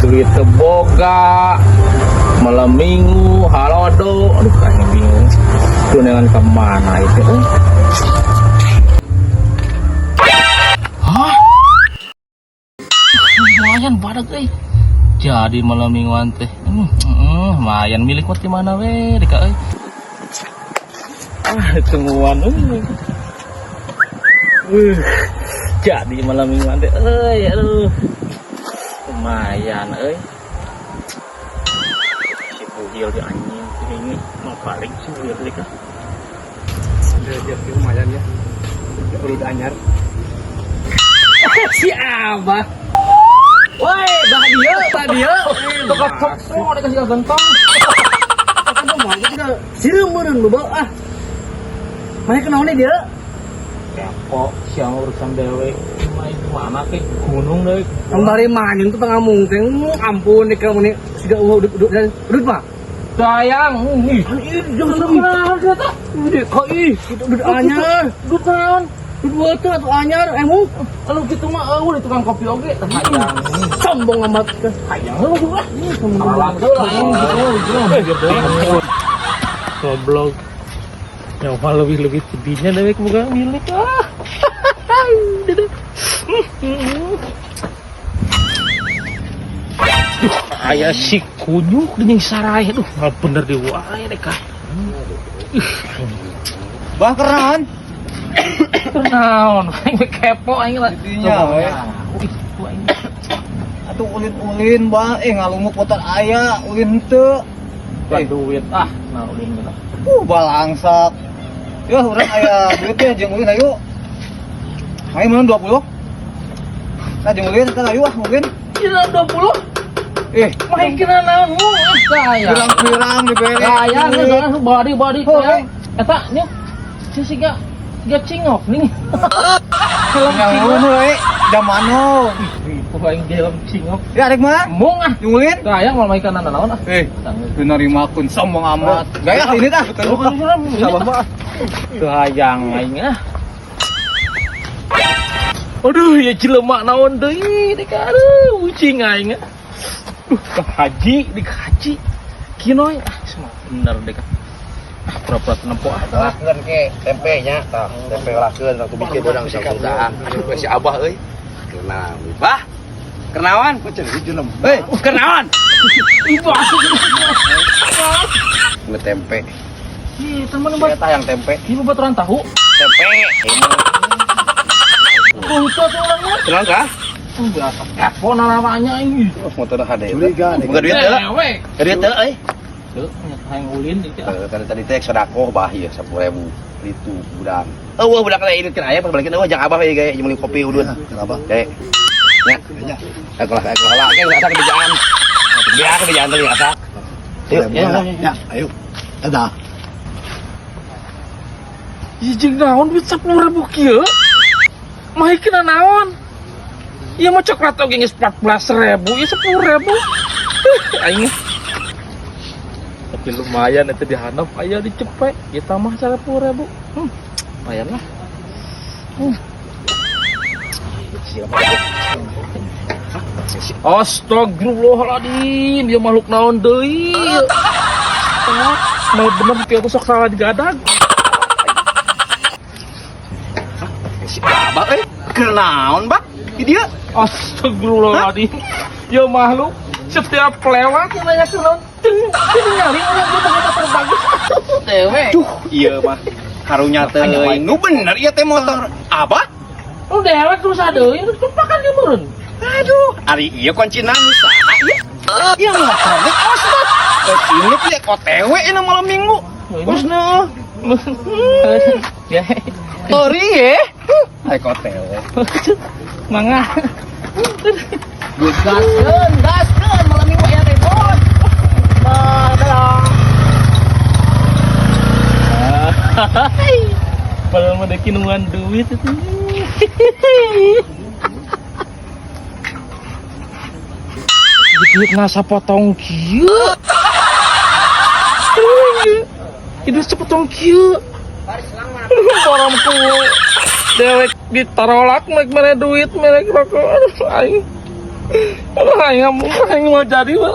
Duit teu boga. Malam Minggu, halodo. Aduh, aing bingung. Tunangan kemana itu? Eh? Hah? Lumayan badak euy. Jadi malam mingguan teh. Lumayan milik mah di mana we deka euy. Ah, temuan euy. Jadi malam mingguan teh euy, aduh. Lumayan euy. Si bugil di anjing ini mau balik si bugil deka. Udah lumayan ya. Udah anyar. Si Abah. Woi, bah dia, bah dia. Tukar toko dikasih gentong. Kan mau aja sireum meureun beubeuk ah. Mana kenal nih dia? Kepo, siang urusan dewe. Main kemana ke gunung deh. Kembali main tuh tengah mungkin ampun nih kamu nih sudah udah udah udah udah mah. Sayang, ih. Ih, jangan Kenal dia tuh. Udah kok ih, itu udah anyar. Duit naon? Duit beuteung atuh anyar emang Kalau gitu mah eueuh di tukang kopi oge teh hayang. Sombong amat. Hayang lu juga. Salah tuh lah. Goblok. Nyawa lebih-lebih tidinya dewek boga milik ah. Duh, aya si kunyuk jeung sarai. Duh, nggak bener di wae deh kah. Bah keren. Naon, aing kepo aing lah. Intinya, we. Ih, aing. Atuh ulin-ulin bah, eh ngalunguk motor aya, ulin henteu. Bukan duit ah, nah ulin gitu. Balangsak. Ya urang aya duit ya jeung ulin ayo. Ayo mun 20. Nah jeung ulin teh ayo ah ulin. Kira 20? Eh, Main kira naon mu ah gaya. pirang-pirang dibere. Gaya geus body body Oh, kaya. Eta nya si siga siga cingok nih. Helm Yang cingok. ngono we, jamano. Itu aing di helm cingok. Ya arek mana? Mung ah. Jeung ulin. Gaya mau main kanan naon ah. Eh, narimakeun sombong amat. Gaya ini tah. Sabar mah. Tuh hayang aing ah. Aduh, ya jelema naon deui dek aduh, ucing aing ah. Duh, ke haji, di haji. Kinoy ah, semua bener deh. Ah, pura-pura nempo ah. Lakeun ke tempenya tah, tempe lakeun waktu bikin urang saudara. Aduh, si Abah euy. Kenaon. Bah. Kenawan, kok jadi jelem. Hei, kenawan. Ibu asik. Nge tempe. Ih, teman buat Eta yang tempe. ibu baturan tahu. Tempe. Tuh, itu tuh orangnya. Kenal kah? Oh, biasa kepo namanya ini. Oh, motor hade. Curiga nih. Boga duit teu lah. Dewek. Boga duit teu euy. Tuh, hayang ulin itu. Eh, tadi tadi teh sedekah bah ieu 10.000 itu budang. Eueuh budak teh ini aya pas balikin eueuh jang Abah we gaya jeung meuli kopi udut. Kenapa? Gaya. Nya. Aku lah aku lah ke asa kebejaan. Biar kebejaan teh asa. Yuk, ya. Ya, ayo. Dadah. Ih, jeung naon duit 10.000 kieu? Mah kena naon? Ieu mah coklat oge geus 14.000, ieu 10.000. Aing. Tapi lumayan itu dihandap aya dicepek, kita mah 10.000. Lumayan lah. Astagfirullahaladzim, dia makhluk naon deui. Mau bener kieu sok salah digadag. Si Abah euy, kenaon, Bah? Di dieu. Astagfirullahaladzim. Ya makhluk setiap lewat yang nanya kenaon. Tinggalin orang gua mau motor bagus. Dewe. Duh, iya mah. Karunya teuing. Nu bener ieu teh motor. Abah? Lu dewek terus ada ini tumpakan dia meureun. Aduh, ari ieu kuncina nu saha ieu? Ieu motor teh awas bah. Geus ini teh OTW ini malam Minggu. Terus nu. Ya. Tori ye. Ai OTW. Mangga. Gaskeun, gaskeun malam Minggu aya teh bos. Bah, dadah. Padahal mah deki nungguan duit itu. Duit nasa potong kieu. Itu sepotong kieu. Barangku dewek ditarolak mek mere duit mere rokok. Aduh aing. Aduh, aing mau jadi lah.